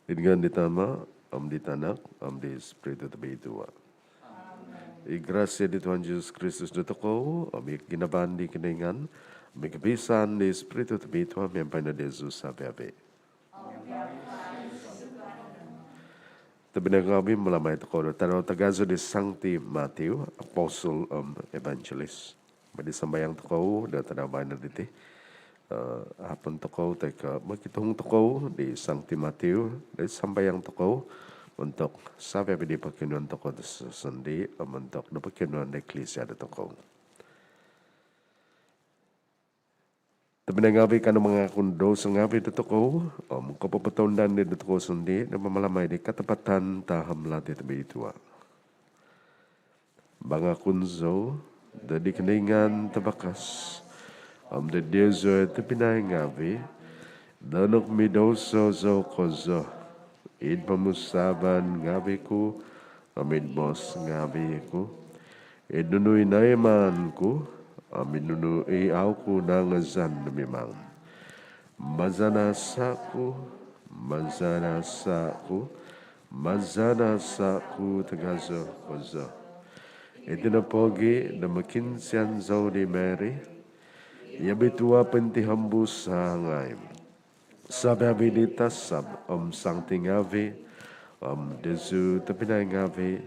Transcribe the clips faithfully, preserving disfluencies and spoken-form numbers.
Id ngaan di Tama, om di Tanak, om di Spiritu Tobitua. I grasia di Tuhan Jesus Kristus dotokou, om i ginavaan di Kinoingan, om i kopisaan di Spiritu Tobitua, miampai no diozu savi-avi. Tobpinai ngaavi, mamalamai tokou do tadau tagazo di Sangti Matthew, apostle om evangelist. Madi sambayang tokou do tadau baino diti, eh, ahapon tokou toi ko mokituhung tokou di Sangti Matthew, di sambayang tokou montok savi-avi di pokionuon tokou do sondii om montok do pokionuon do eklisia dotokou. Tobpinai ngaavi, kanou mangakun douso ngaavi dotokou om kopopotounda dotokou sondii do mamalamai di katapatan taahom lati tobitua. Mangakun zou doid di Kinoingan Tavakas om doid diozu tobpinai ngaavi do nokomidouso zou kozo id pomusaavan ngaavi ku om id boos ngaavi ku, id nunu i noimaan ku om id nunu i au ku nangazan do mimang. Maza nasaa ku, maza nasaa ku, maza nasaa ku tagazo kozo. Iti no pogi do mokiinsian zou di Mary i obitua pointihombus, sangai savi-avi di tasab om sangti ngaavi om diozu tobpinai ngaavi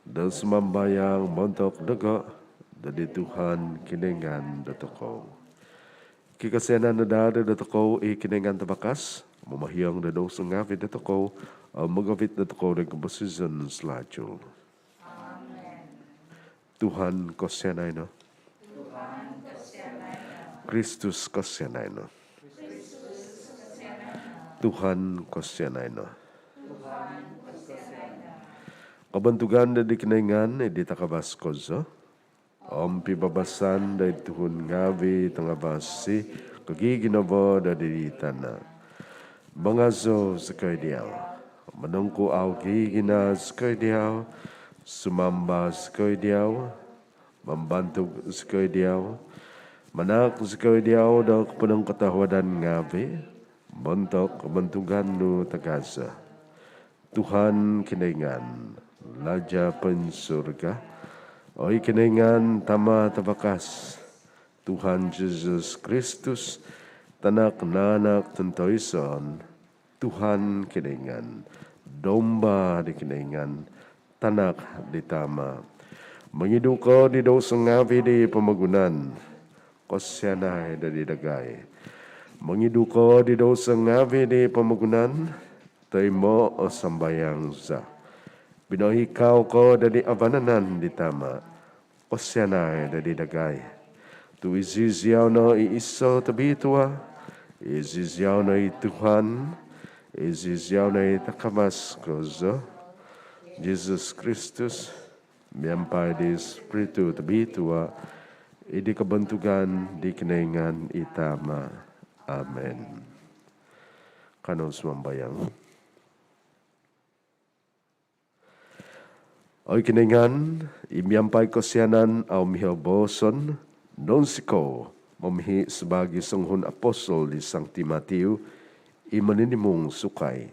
do sumambayang montok dogo doid di Tuhan Kinoingan dotokou. Kikosianan no daa dotokou i Kinoingan Tavakas, momohiong do douso ngaavi dotokou om mogovit dotokou doid koposizon salajul. Amen. Tuhan kosianai no. Kristus kosianai no. Tuhan kosianai no. Kobontugan doid di Kinoingan id di takavas kozo om pibabasan doid tuhun ngaavi tangavasi ko ginavo doid di tana. Mangazou zikoi diau, monongkuau ginavo zikoi diau, sumamba zikoi diau, mambantug zikoi diau, manahak zikoi diau do koponongkotohuadan ngaavi montok kobontugan nu tagazo. Tuhan Kinoingan, Laja poinsurga, oi Kinoingan Tama Tavakas, Tuhan Jesus Kristus, Tanak nanak tontoison, Tuhan Kinoingan, Domba di Kinoingan, Tanak di Tama. Mongidu ko di douso ngaavi di pomogunan, kosianai doid di dagai. Mongidu ko di douso ngaavi di pomogunan, toimo o sambayang za. Pinohikau ko doid di avanan di Tama, kosianai doid di dagai. Tu iziziau no i iso tobitua, iziziau no i Tuhan, iziziau no i takavas kozo, Jesus Kristus, miampai di Spiritu Tobitua, id di kobontugan di Kinoingan i Tama. Amen. Kanou sumambayang. Oi Kinoingan, i miampai kosianan au miho booson, nounsikou momihi sabaagi songuhun apostol di Sangti Matiu i moninimung sukai.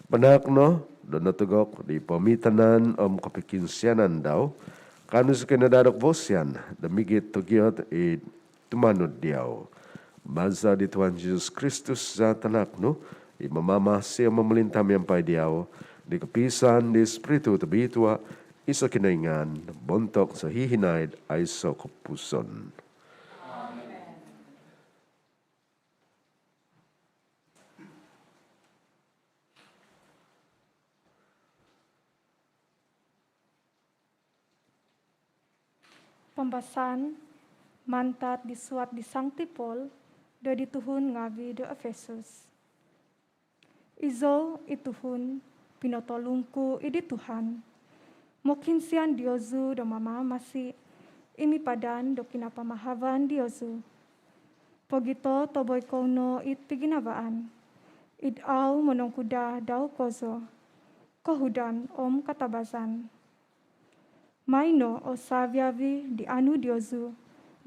Panahak no do notogok di poomitanan om kopokiinsianan dau, kaanu zikoi no daa do kavasian do migit togiot id tumanud diau. Maza di Tuhan Jesus Kristus za Tanak nu, i mamamasi om momolinta miampai diau, di kopiisaan di Spiritu Tobitua, iso Kinoingan, montok sohihinaid aiso kopupuson. Pambasaan mantad di suat di Sangti Paul doid di tuhun ngaavi do Efesus. Izou i tuhun pinotolungku id di Tuhan, mokiinsian diozu do mamamasi i mipadan do kinapamahavan diozu. Pogitotoboi kou no id piginavaan, id au monongkuda dau kozo, kohudan om katabazan. Maino o saviavi di anu diozu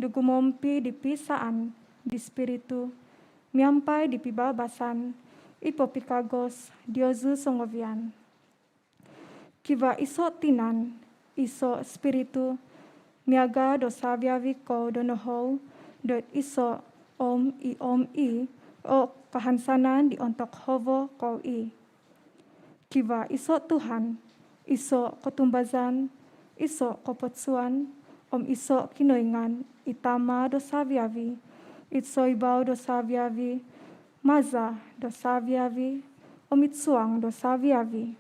do gumompi di piisaan di Spiritu miampai di pibabasan i popikagos diozu songovian. Kivaa iso' tinan, iso' Spiritu, miaga' do savi-avi' kou do nohoou doid iso' om i om i' o kahansanan di ontok hovo kou i'. Kivaa iso' Tuhan, iso' kotumbazan, iso' kopodsuan, om iso' Kinoingan, i Tama' do savi-avi', id soibau do savi-avi', maza' do savi-avi', om id suang do savi-avi'.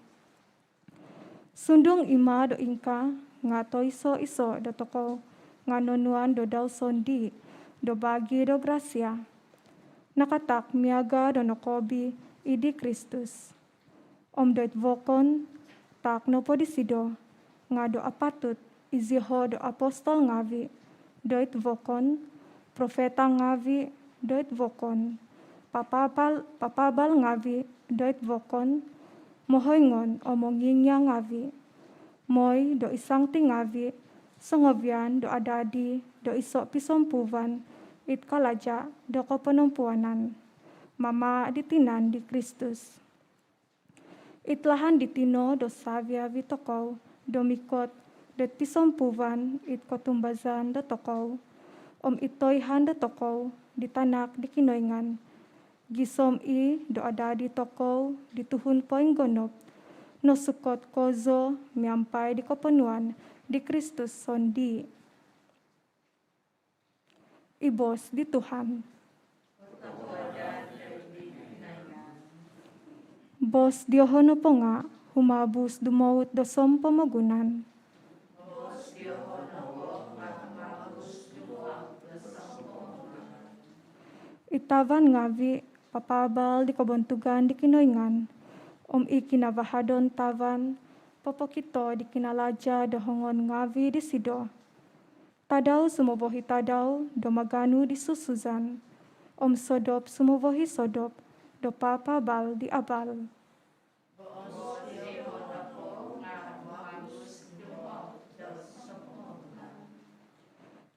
Sundung i' ma do ingkaa, nga' toiso-iso' dotokou nga' nonuan do dau sondii' do bagi do grasia nakataak miaga' do nokoobi i' di Kristus. Om doid vokon, taak nopo disido nga' do apatut i' zioho' do apostol ngaavi' doid vokon, profeta ngaavi' doid vokon, papaabal, papaabal ngaavi' doid vokon, mohoingon om mongingia' ngaavi', moi do i santi ngaavi' songovian do adadi do iso' pisompuuvan id kalaja' do koponompuanan, mamaa' di tinan di Kristus. Id lahan diti no do savi-avi' tokou do mikot doid pisompuuvan id kotumbazan dotokou om id toihaan dotokou di Tanak di Kinoingan, gisom i' do adadi tokou di tuhun poinggonop, nosukot kozo miampai di koponuan di Kristus sondii'. I boos di Tuhan. Boos dioho' nopo nga' humabus dumout do sompomogunan. I tavan ngaavi' papaabal di kobontugan di Kinoingan, om i kinavahadon tavan popokito di kinalaja' do hongon ngaavi' disido. Tadau sumovohi tadau do maganu di susuzan, om sodop sumovohi sodop do papaabal di abal.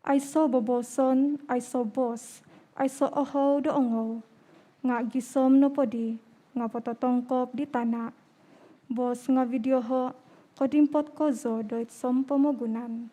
Aiso' boboson, aiso' boos, aiso' ohou do ongou, nga' gisom nopoddi nga' pototongkop di tana'. Boos ngaavi' dioho' kodimpot kozo doid sompomogunan.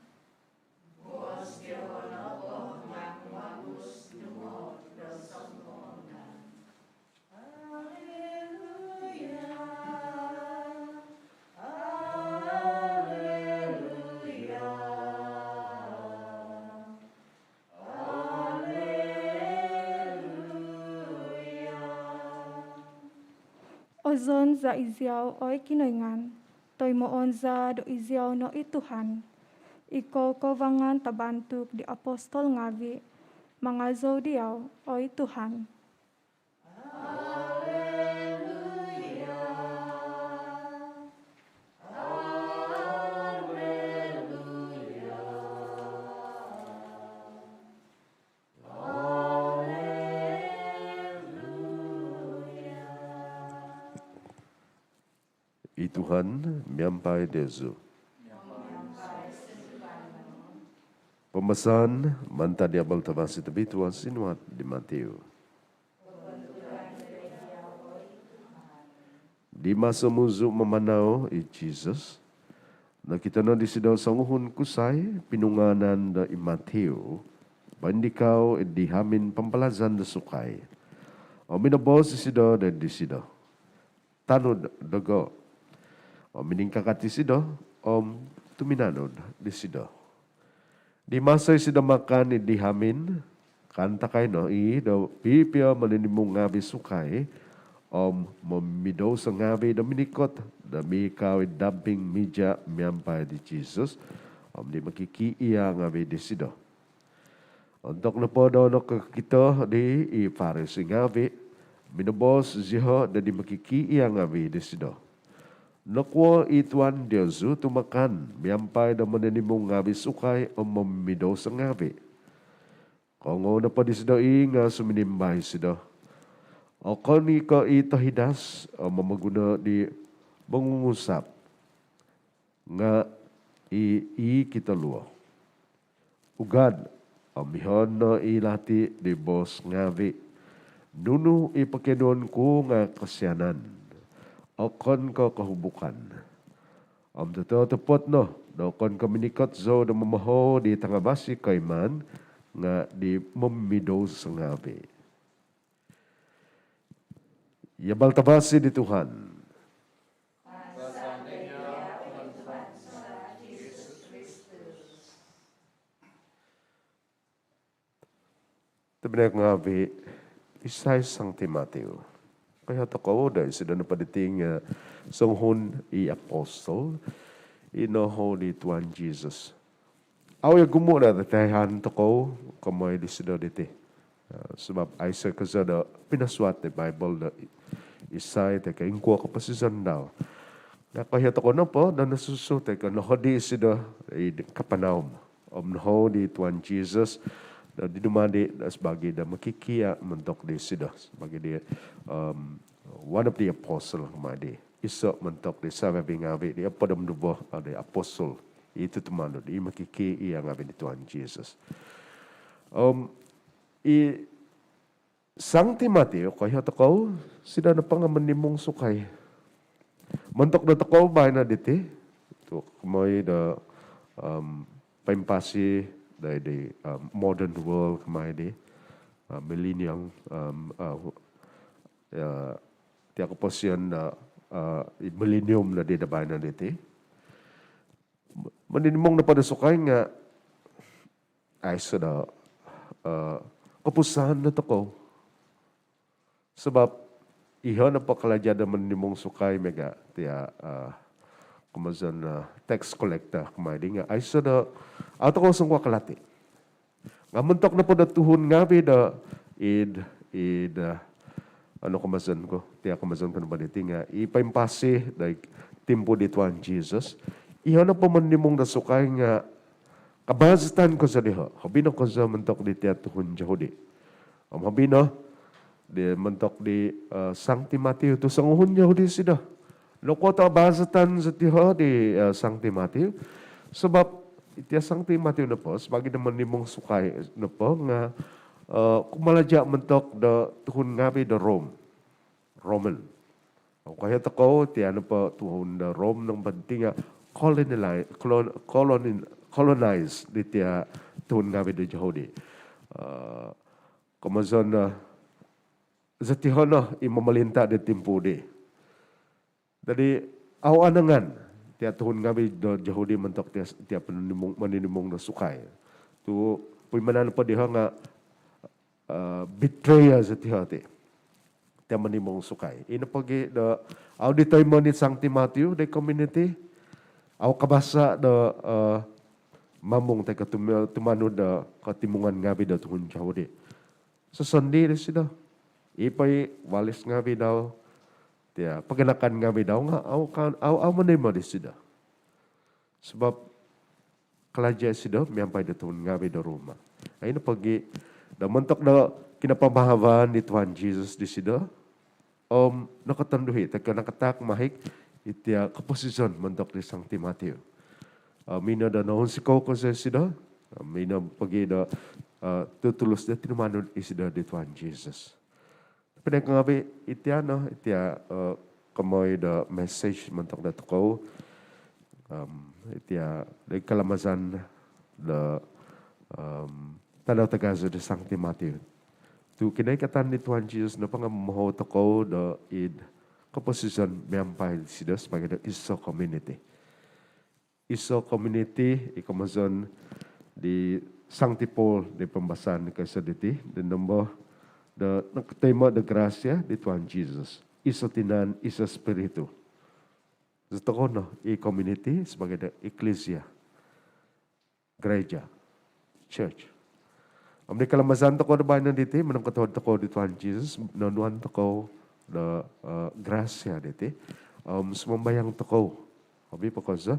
Ozon za iziau, oi Kinoingan, toimoon za do iziau no i Tuhan. I koukouvangan tabantug di apostol ngaavi', mangazou diau, oi Tuhan. I Tuhan miampai diozu. Pambasaan mantad di Abal Tavasi Tobitua sinuat di Matiu. Di maso muzu mamanau i Jisus, nokito no disido songuhun kusai pinungaanan do i Matiu, poindikau id hamin pampalazan do sukai. Om minoboos isido do disido, "Tanud dogo." Om miningkakat isido om tuminanud disido. Di maso isido makan id hamin, kaantakai no i do pipio moninimung ngaavi' sukai om momidouso ngaavi' do minikot do mikau id damping mija miampai di Jisus om di mokikiia ngaavi' disido. Ontok nopo do nokokito di i Farisi ngaavi', minoboos zioho do di mokikiia ngaavi' disido, "Nokuo i tuan diozu tumakan miampai do moninimung ngaavi' sukai om momidouso ngaavi'?" Koongou nopo disido i nga' suminimbar isido, "Okon i' ko' i tohidas om momoguno di mongungusap, nga' i, i kitoluo. Ugad om ihon no i lati di boos ngaavi', Nunu i pokionuon ku nga kosianan, okon ko kohubukan. Om totopot no do okon ko minikot zou do momohou di tangabasi koimaan, nga di momimidou sangaavi. Iti abal tavasi di Tuhan. Tobpinai ngaavi, isai Sangti Mateo? Koiho tokou do isido nopo diti nga songuhun i apostol i nohou di Tuhan Jesus. Au i ogumu do tataihan tokou komoi disido diti. Sabab aiso kozo do pinosuat di Baibol do isai toi ko ingkuo koposizon dau. Nga koiho tokou nopo do nosusu toi ko nohodi isido id Kapernaum om nohou di Tuhan Jesus do di dumadi do sabaagi do mokikia montok disido sabaagi di, om, one of the apostle komoi di iso montok di savi-avi ngaavi di opod om duvo di apostol i tutumanud i mokikia ngaavi di Tuhan Jesus. Om i Sangti Mateo, koiho tokou, isido nopo nga monimung sukai. Montok dotokou baino diti, tu komoi do, om, poimpasi do di, om, modern world komoi di, om, millennium, om, iti koposion do, om, millennium nodi do baino diti. Monimung nopo do sukai nga aiso do, om, kopupusan dotokou. Sabab iho nopo kalaja do monimung sukai miaga tia, om, komozon, om, tax collector komoi di nga aiso do, au tokou songkuo kalati. Nga montok nopo do tuhun ngaavi do id, id, om, anu komozon ku, tia komozon ku nopo diti nga i poimpasi do id timpu di Tuhan Jesus. Iho nopo monimung do sukai nga kabazatan kozo diho. Hobi no kozo montok di tia tuhun Yahudi. Om hobi no di montok di, om, Sangti Mateo tu songuhun Yahudi isido. Nokuo tu abazatan zosido di, om, Sangti Mateo? Sabab tia Sangti Mateo nopo sabaagi do monimung sukai nopo nga, om, kumalaja montok do tuhun ngaavi do Rome. Roman. Om koiho tokou tia nopo tuhun do Rome nopo diti nga colonize, colon-, coloni-, colonize di tia tuhun ngaavi do Yahudi. Om, komozon, om, zosido no i momolinta di timpu di. Jadi au anangan tia tuhun ngaavi do Yahudi montok tia, tia monimung, monimung do sukai. Tu puimanan po diho nga, om, betrayer zosido ti tia monimung sukai. Ino pogi do au ditoimo ni Sangti Mateo di komuniti, au kabasa do, om, mamung toi ko tumi-, tumanud do kotimungan ngaavi do tuhun Yahudi. Sosondii disido. I po i valis ngaavi dau, tia paganakan ngaavi dau nga au kan, au, au monoimo disido. Sabab kalaja isido miampai do tuhun ngaavi do Roma. Ino pogi do montok do kinapamahavan di Tuhan Jesus disido, om, nokotonduhi toi ko nakataak mahik itia koposizon montok di Sangti Mateo. Om ino do nounsikou kozo isido. Om ino pogi do, om, tutulus do tinumanud isido di Tuhan Jesus. Tobpinai ngaavi, itia no, itia, om, komoi do message montok dotokou. Om, itia do kalamazan do, om, tadau tagazo di Sangti Mateo. Tu kinoikatan di Tuhan Jesus nopo nga momohou tokou do id koposizon miampai disido sabaagi do iso komuniti. Iso komuniti i komozon di Sangti Paul di pambasaan koiso diti, di nombo do nokotoimo do grasia di Tuhan Jesus. Iso tinan, iso Spiritu. Zosido tokou no i komuniti sabaagi do eklisia. Gereja, church. Om di kalamazan tokou do baino diti, monongkotohuod tokou di Tuhan Jesus, nonuan tokou do, om, grasia diti. Om sumambayang tokou. Hobi po kozo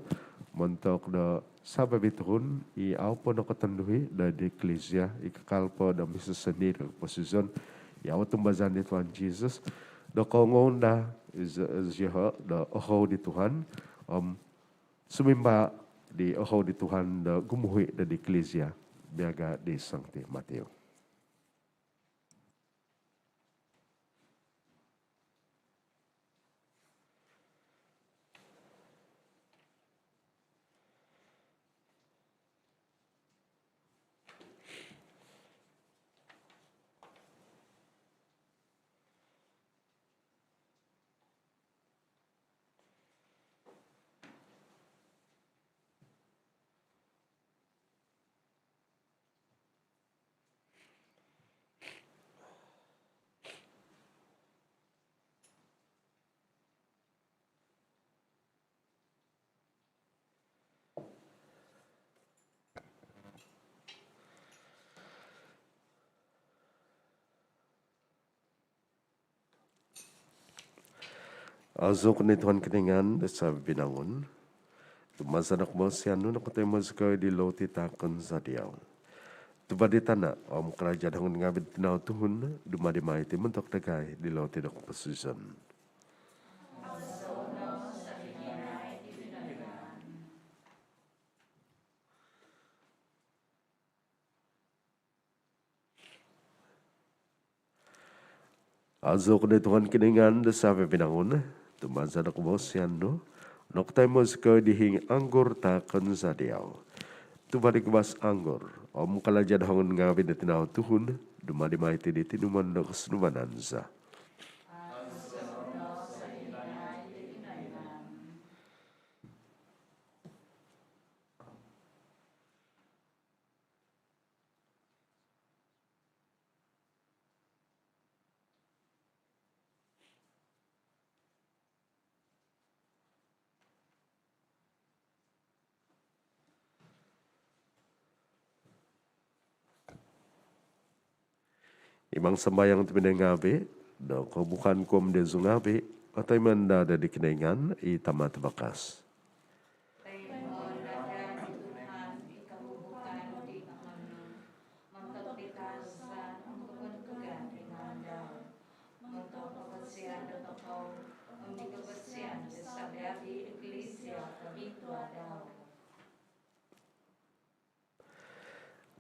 montok do savi-avi tuhun i au po nokotonduhi do di eklisia, i kakal po do misosondii do koposizon i au otumbazaan di Tuhan Jesus. Do koongou no daa izo-, izioho do ohou di Tuhan. Om sumimba di ohou di Tuhan do gumuhi do di eklisia miaga di Sangti Mateo. Azo ko no Tuhan Kinoingan do savi-avi binangun, tu maza do kobosian nu nokotoimo zikoi di loti taakon za diau. Tuva' di tana' om kalaja' do hongon ngaavi' di tinau tuhun, dumadi mai iti montok dagai di loti do koposizon. Azo ko no Tuhan Kinoingan do savi-avi binangun, tu maza do kobosian nu nokotoimo zikoi di hiing anggur taakon za diau. Tuva' di guvas anggur om kalaja' do hongon ngaavi' di tinau tuhun, dumadi mai iti di tinumon do kosunduvanan za. Imang sambayang tobpinai ngaavi', do kohubukan ku om diozu ngaavi' otoimo no daa di Kinoingan i Tama' tavakas. Montok di kaazaan om kobontugan di ngaan dau, montok kavasian dotokou om di kavasian di savi-avi Eklisia tobitua dau.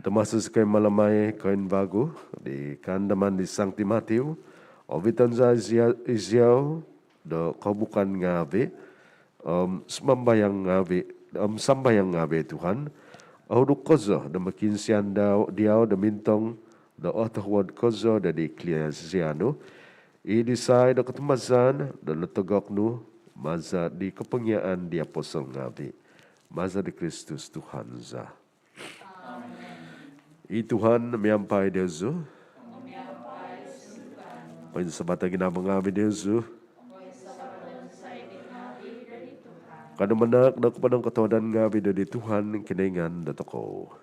Do maso zikoi mamaamai koimbagu di kaandaman di Sangti Matiu, oviton za izia-, iziau do kohubukan ngaavi' om sumambayang ngaavi', om sambayang ngaavi' Tuhan, ohuduk kozo do mokiinsian dau, diau do mintong do otohuod kozo do di Eklisia nu, i disai do kotumbazaan do notogok nu maza di kopongiaan di apostol ngaavi'. Maza di Kristus Tuhan za. I Tuhan miampai diozu. Poinsabato ginavo ngaavi' diozu. Kanou manaak do koponongkotohuadan ngaavi' do di Tuhan Kinoingan dotokou.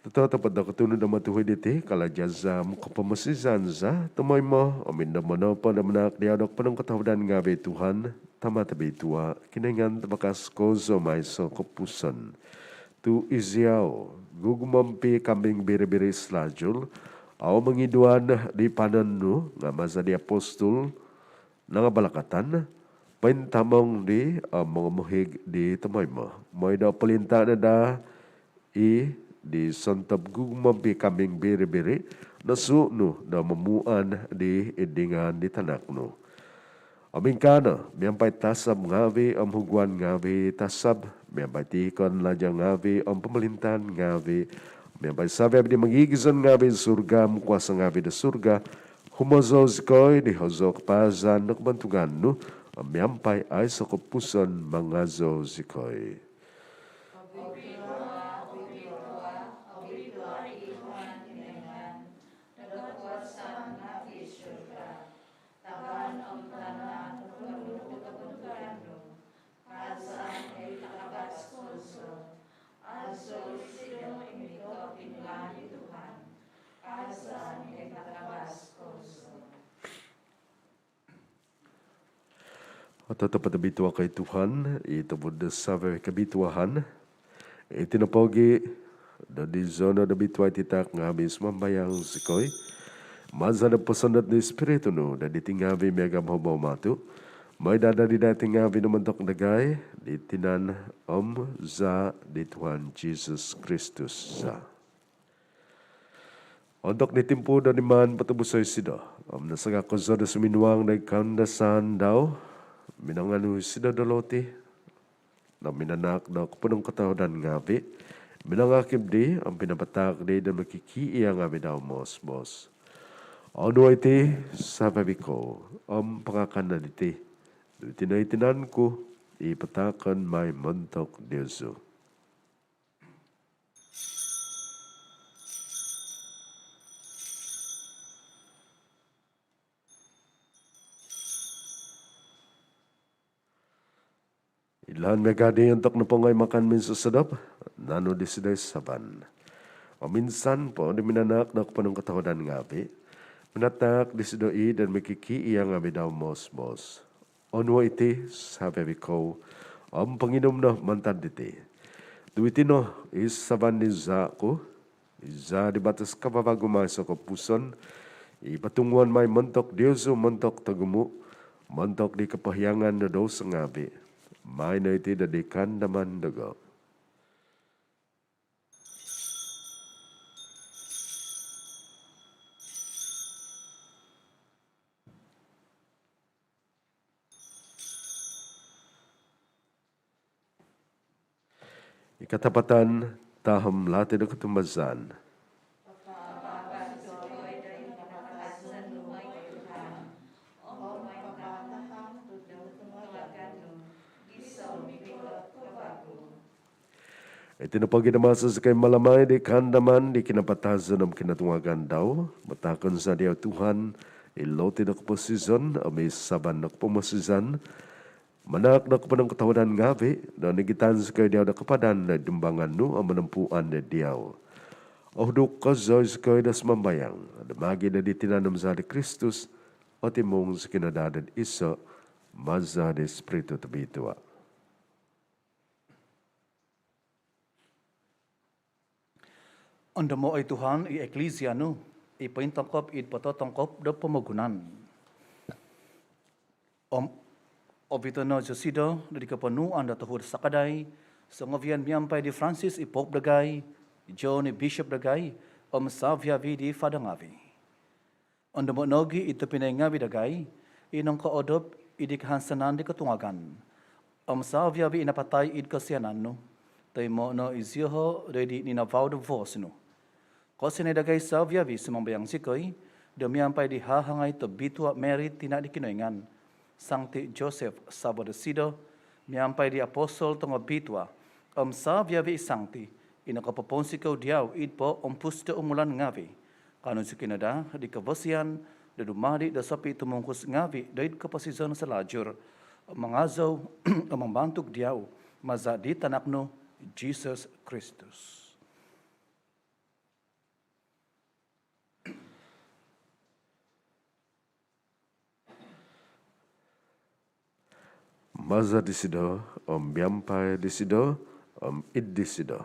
Totopot do kotunud om otuhid iti, kalaja' za om kopomosizan za, tomoimo om id nombo nopo do manaak diau do koponongkotohuadan ngaavi' Tuhan, Tama' tobitua, Kinoingan tavakas kozo om aiso kopupuson. Tu' iziau, gugumompi kambing biri-biri salajul, au mongiduan di panon nu nga' maza di apostol nangabalakatan, pointamong di, om mongomuhig di tomoimo. Moi do polinta' no daa i' di sontob gugumompi kambing biri-biri, nosuu' nu do momuan di id dingaan di tanak nu. Om ingkaa no, miampai tasab ngaavi' om huguan ngaavi' tasab, miampai tihikon laja' ngaavi' om pomolintaan ngaavi', miampai savi-avi di mogigizon ngaavi' id surga om kuasa ngaavi' do surga, humozou zikoi di hozou kapaazan do kobontugan nu, om miampai aiso kopupuson mangazou zikoi. Obitua, obitua, obitua i Tuhan Kinoingan do kuasa ngaavi' surga. Tavan om tana' noponu do kobontugan nu. Kaazaan oi takavas kozo. Azo isido i mikot id ngaan di Tuhan. Kaazaan oi takavas kozo. Ototopot obitua ko oi Tuhan, i tuvud do savi-avi kobituaan. Iti nopogi', do dizo no do obitua iti taak ngaavi', sumambayang zikoi, maza do posondot di Spiritu nu do diti ngaavi' miaga' bohobou matu', moi do adadi daa iti ngaavi' do montok dagai di tinan om zaa' di Tuhan Jesus Kristus za. Ontok di timpu do nimaan potobuso' isido om nasaga' kozo do suminuang do id kaandasan dau, minanganu isido do loti, do minanaak do koponongkotohuadan ngaavi', minangakib di om pinapataak di do mokikiia' ngaavi' dau moos-boos: Onuo' iti savi-avi kou, om pangakan no diti, tu' iti no i tinan ku i pataakon mai montok diozu. Id lahan miaga' di ontok nopongo i makan minsosodop, nanu disido i saban om insan po do minanaak do koponongkotohuadan ngaavi', Minataak disido i' do mokikiia' ngaavi' dau moos-moos, onuo' iti savi-avi kou om ponginum no mantad diti, tu' iti no i saban di zaa' ku, i zaa' di batos kavavagu om aiso' kopupuson, i potunguon mai montok diozu om montok togumu', montok di kopohiangan do douso ngaavi'. Maai no iti do di kaandaman dogo. I katapatan tahom lati do kotumbazaan. Iti nopo gia do maso zikoi mamalamai di kaandaman di kinapatazon om kinotungagan dau, mataakon za diau Tuhan, i loti do koposizon om i saban do kopomosizan, manaak do koponongkotohuadan ngaavi', do nigitan zikoi diau do kapadan do dumbangan nu om monompuan do diau. Ohuduk kozo zikoi do sumambayang do maagi' do di tinan om zaa' di Kristus, otimung zikoi no daa do iso', maza' di Spiritu Tobitua. Ondomo' oi Tuhan i Eklisia nu, i pointongkop id pototongkop do pomogunan. Om ovito' no zosido do di koponuan do tohuod sakadai, songovian miampai di Francis i Pope dagai, John i Bishop dagai, om savi-avi di Fada ngaavi'. Ondomo' nogi' i tobpinai ngaavi' dagai i nongkoodop id di kahansanan di kotungagan om savi-avi i napatai id kosianan nu. Toimo' no i zioho' do id di ninavau do vuos nu. Kosianai dagai savi-avi, sumambayang zikoi, do miampai di hahangai tobitua Mary tina' di Kinoingan, Sangti Joseph savo' dosido, miampai di apostol tongobitua om savi-avi i sangti i nokopopounsikou diau id poompus do umulan ngaavi', kaanu zikoi no daa di kobosian do dumadi' do sopitumungkus ngaavi' do id koposizon salajur, mangazou om mambantug diau, maza' di Tanak nu, Jisus Kristus. Maza' disido, om miampai disido, om id disido,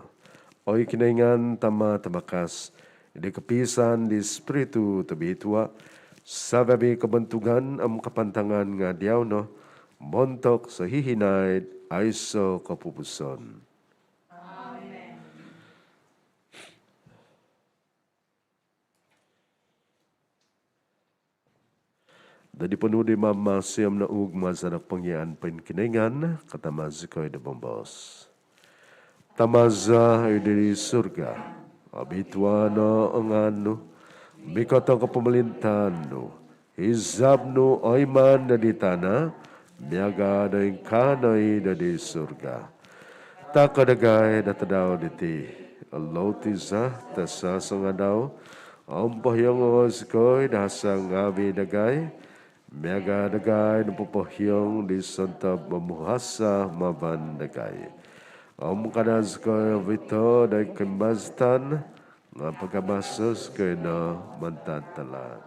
oi Kinoingan Tama' tavakas, id kopiisaan di Spiritu Tobitua, savi-avi kobontugan om kapantangan nga' diau no, montok sohihinaid aiso' kopupuson. Amen. Do di ponuu' di Mamamasi om nouug maza' do pongia'an poinkinoingan, katama' zikoi do moboos. Tama' za id di surga, obitua no o ngaan nu, mikot o kopomolintaan nu, hizab nu oiman do di tana', miaga' do ingkaa no i' do di surga. Taako' dagai do tadau diti o loti za tasasangadau, om pohiongo' zikoi do hasa' ngaavi' dagai, miaga' dagai do popohiong di sontob momuhasa' maban dagai. Om kada' zikoi ovito' do koimbazatan, nga' pagabaso' zikoi no mantad tahaat.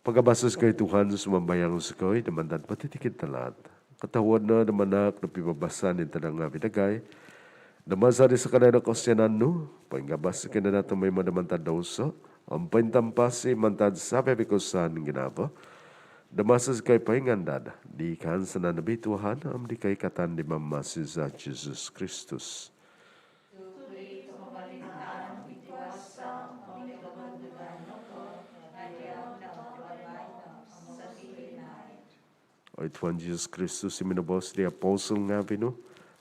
Pagabaso' zikoi Tuhan, sumambayang zikoi, do mantad potitikid tahaat. Kotohuod no do manaak do pibabasan id tadau ngaavi' dagai, do maza' di sakadai do kosianan nu, poinggabas zikoi no daa tomoimo do mantad douso, om pointampasi mantad savi-avi kosusaan ginavo, do maso zikoi poingandad di kaansanan obitua om di koikatan di Mamamasi za Jisus Kristus. Oi Tuhan Jisus Kristus, i minoboos di apostol ngaavi' nu,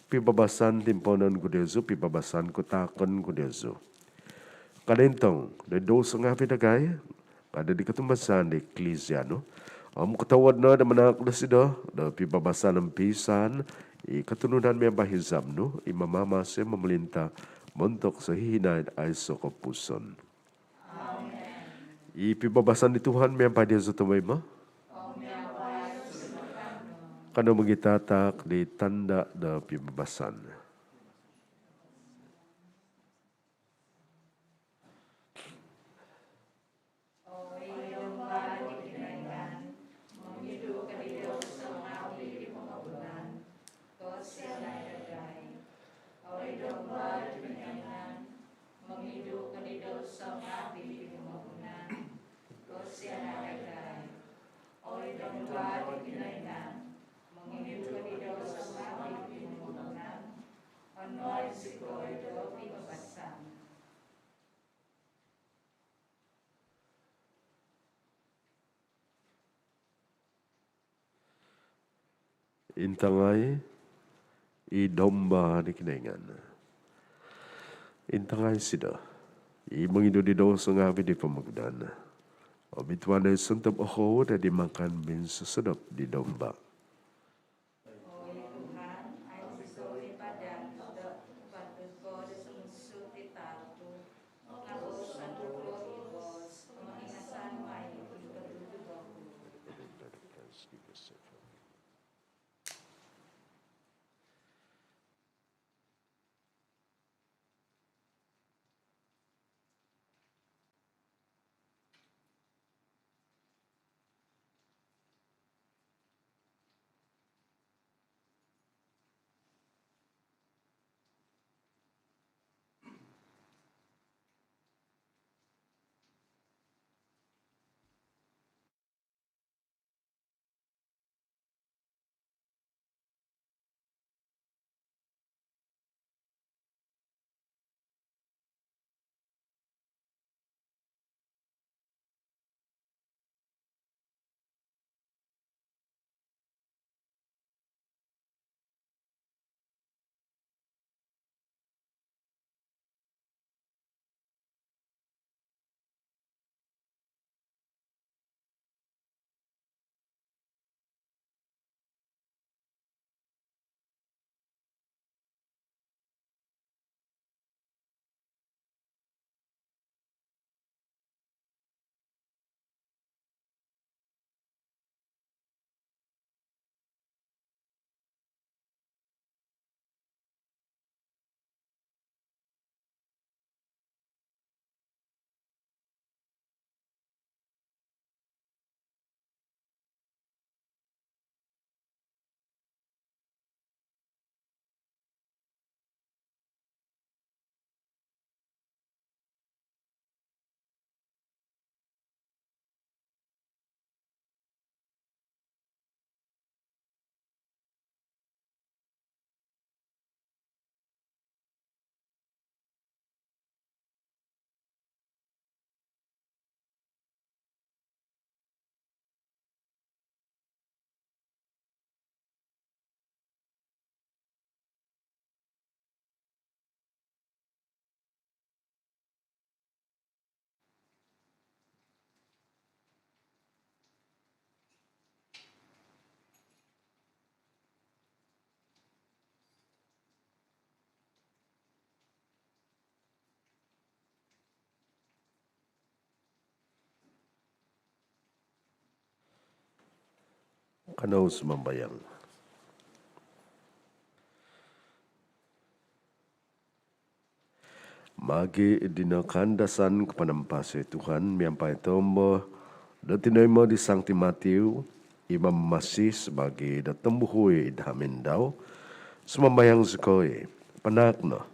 pibabasan timpoonon ku diozu, pibabasan ku taakon ku diozu. Kada' intong do douso ngaavi' dagai, kada' di kotumbazaan di Eklisia nu, om kotohuod no do manaak dosido do pibabasan om piisaan i kotunudan miampai hizab nu, i mamamasi om momolinta' montok sohihinaid aiso' kopupuson. Amen. I pibabasan di Tuhan miampai diozu tomoimo. Kanou mogitataak di tanda' do pibabasan. Intangai i Domba di Kinoingan. Intangai isido i mongidu di douso ngaavi' di pomogunan. Obitua no i sontob ohou do id makan minsosodop di Domba. Kanou sumambayang. Maagi' dino kaandasan ko panampasi, Tuhan, miampai tombo do tinoimo di Sangti Matiu i mamasi sabaagi do tombuhui id hamin dau, sumambayang zikoi, panaak no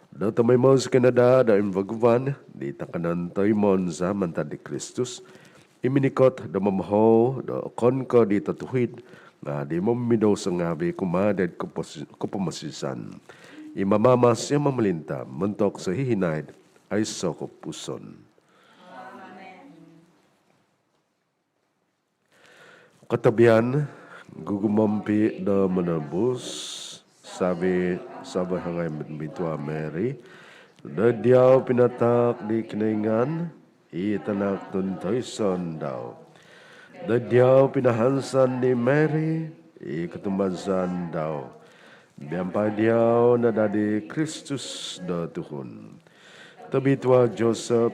do tomoimo zikoi no daa do imbaguan di takanon toimon za mantad di Kristus, i minikot do momohou do okon ko' di totuhid, nga' di momimidouso ngaavi' kumaa di koposi-, kopomosizan. I mamamasi om momolinta' montok sohihinaid aiso' kopupuson. Kotobian gugumompi' do monobus, savi-savi hangai Bintua Mary, do diau pinataak di Kinoingan i Tanak tuntoiso dau. Do diau pinahansan di Mary i kotumbazaan dau. Miampai diau nadadi Kristus do tuhun. Tobitua Joseph,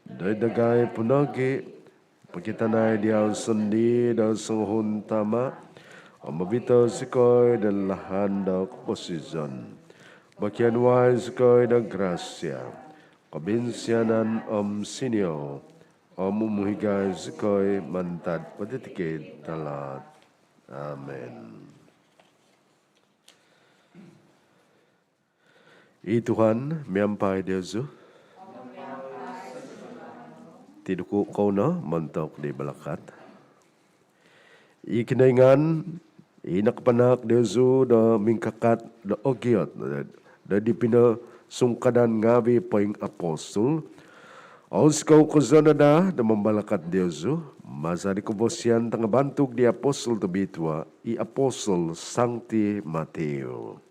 do dagai po nogi' pokitanai diau sondii' do songuhun tama', om obito' zikoi do lahan do koposizon. Pokianuai zikoi do grasia, kobinsianan om siniou, om umuhigai zikoi mantad potitikid talaat. Amin. I Tuhan miampai diozu. Tiduku' kou no montok di balakat. I Kinoingan i nakapanaak diozu do mingkakat do ogiot do di pinosungkadan ngaavi' poingapostol, ounsikou kozo no daa do mambalakat diozu Maza di kobosian tangabantug di apostol tobitua, i apostol Sangti Mateo.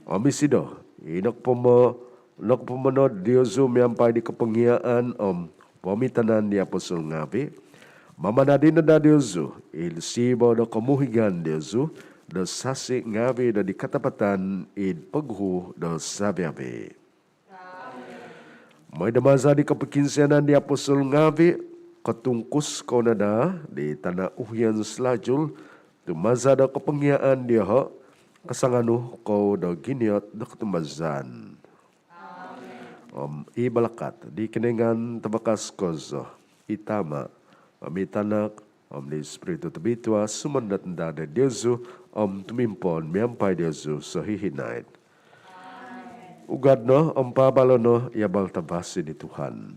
Om isido i nokopomo- nokopomonod diozu miampai di kopongiaan om pomitanan di apostol ngavi, mamanadi no daa diozu id sibo do komuhigan diozu do sasi ngavi do di katapatan id poguhu do savi-avi. Moi do maza di kopokinsianan di apostol ngavi, kotungkus kou no daa di tana uhian salajul, tu maza do kopongiaan dioho, kasanganu kou do giniot do kotumbazaan. Om i balakat di Kinoingan tabakas kozo, i Tama, om i Tanak, om di Spiritu Tobitua, sumondot no daa do diozu om tumimpoon miampai diozu sohihinaid. Ugad no om paabalo no i abal tavasi di Tuhan.